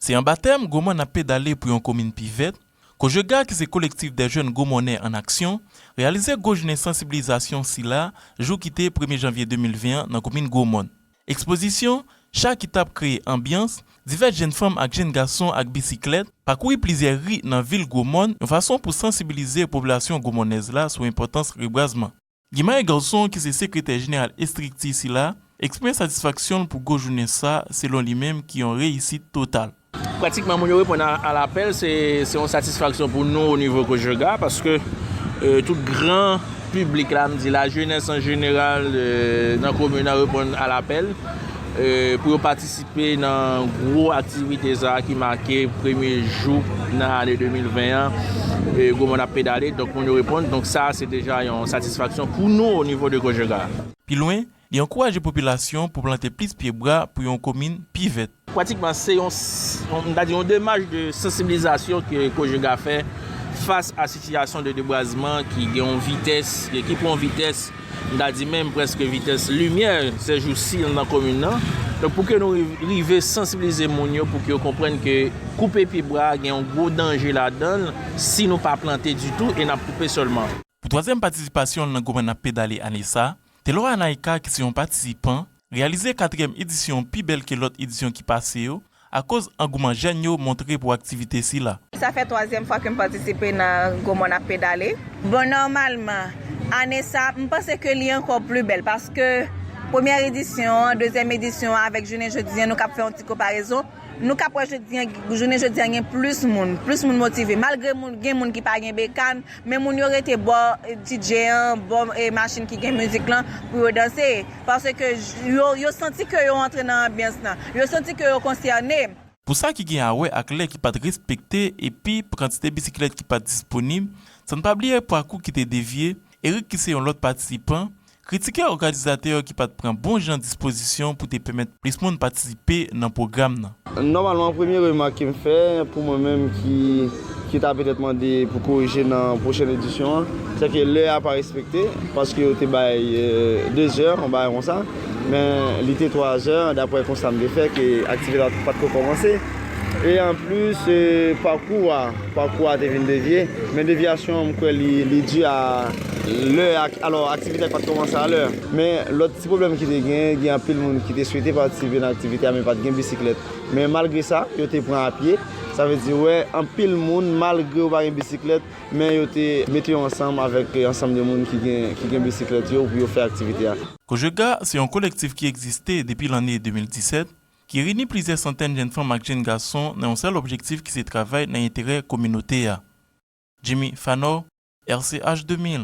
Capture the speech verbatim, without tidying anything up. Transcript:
Se anba tèm Gwo Mòn ap pedale pou yon komin pi vèt, Kojega, ki se Collectif des Jeunes Gwo Monnais en Action, reyalize gwo jounen sansibilizasyon sila jou ki te premye janvye de mil ven an nan komin Gwo Mòn. Ekspozisyon, cha ki t ap kreye anbyans, divès jèn fanm ak jèn gason ak bisiklèt pakouri plizyè ri nan vil Gwo Mòn yon fason pou sansibilize popilasyon gwomònèz la sou enpòtans rebwazman. Guy Marie Garçon, ki se sekretè jeneral estrikti sila, eksprime satisfaksyon l pou gwo jounen sa, selon li menm, ki yon reyisit total. Pratikman, moun yo reponn a, a lapèl, se, se yon satisfaksyon pou nou o nivo Kojega, paske, euh, tout gran piblik la, m di lajenès an jeneral, euh, nan komin nan reponn a lapèl, euh, pou yo patisipe nan gwo aktivite sa a ki make premye jou nan ane de mil ven an, euh, Gwo Mòn ap pedale, donk moun yo reponn. Donk sa, se deja yon satisfaksyon pou nou o nivo de Kojega. Pi lwen, li ankouraje popilasyon pou plante plis pye bwa pou yon komin pi vèt. Pratikman, se yon, s-, yon, m ta di yon demach de sansibilizasyon ke Kojega fè fas a sitiyasyon de debwazman ki gen yon vitès, ki pran yon vitès, m ta di menm prèske vitès limyè sèjousi nan komin nan. Donk, pou ke nou ri-, rive sansibilize moun yo, pou ke yo konprann ke koupe pye bwa gen yon gwo danje ladan l si nou pa plante ditou e n ap koupe sèlman. Pou twazyèm patisipasyon l nan Gwo Mòn ap pedale ane sa, Telora Naika, ki se yon patisipan, reyalize katriyèm edisyon pi bèl ke lòt edisyon ki pase yo, akoz angouman jèn yo montre pou aktivite sila. Sa fè twazyèm fwa ke m patisipe nan Gwo Mòn ap pedale. Bon, nòmalman, ane sa, m panse ke li ankò pli bèl, paske premyè edisyon an, dezyèm edisyon an, avèk jounen jodi an, nou kab fè yon ti konparezon. Nou kab wè jodi an, jounen jodi an gen plis moun, plis moun motive. Malgre moun, gen moun ki pa gen bekàn, men moun yo rete bò, eh, D J an, bò, eh, machin ki gen mizik lan pou yo danse. Paske j-, yo, yo santi ke yo antre nan anbyans lan. Yo santi ke yo konsène. Pou sa ki gen a wè ak lè ki pa t respekte epi kantite bisiklèt ki pa t disponib, san n pa bliye pakou ki te devye, Eric, ki se yon lòt patisipan, kritike òganizatè yo ki pa t pran bon jan dispozisyon pou te pèmèt plis moun patisipe nan pwogram nan. Nòmalman, premye remak ke m fè pou mwen menm ki, ki ta petèt mande pou korije nan pwochèn edisyon an, se ke lè a pa respekte, paske yo te bay, euh, de zè, yon bagay konsa, men li te twa zè, daprè konsta m te fè, ke aktivite a pa t ko kòmanse. E anplis, euh, pakou a, pakou a te vin devye, men devyasyon an, m kwè li, li di a lè ak, alò, aktivite a pa t kòmanse a lè. Men lòt ti pwoblèm ki te gen, gen anpil moun ki te swete patisipe nan aktivite a, men pa t gen bisiklèt. Men malgre sa, yo te pran a pye. Sa vle di, wè, anpil moun, malgre yo pa gen bisiklèt, men yo te mete yo ansanm avèk ansanm de moun ki gen, ki gen bisiklèt yo pou yo fè aktivite a. Kojega se yon kolektif ki egziste depi lanne de mil disèt, ki reyini plizyè santèn jèn fanm ak jèn gason nan yon sèl objektif ki se travay nan enterè kominote a. Jimmy Fanor, R C H de mil.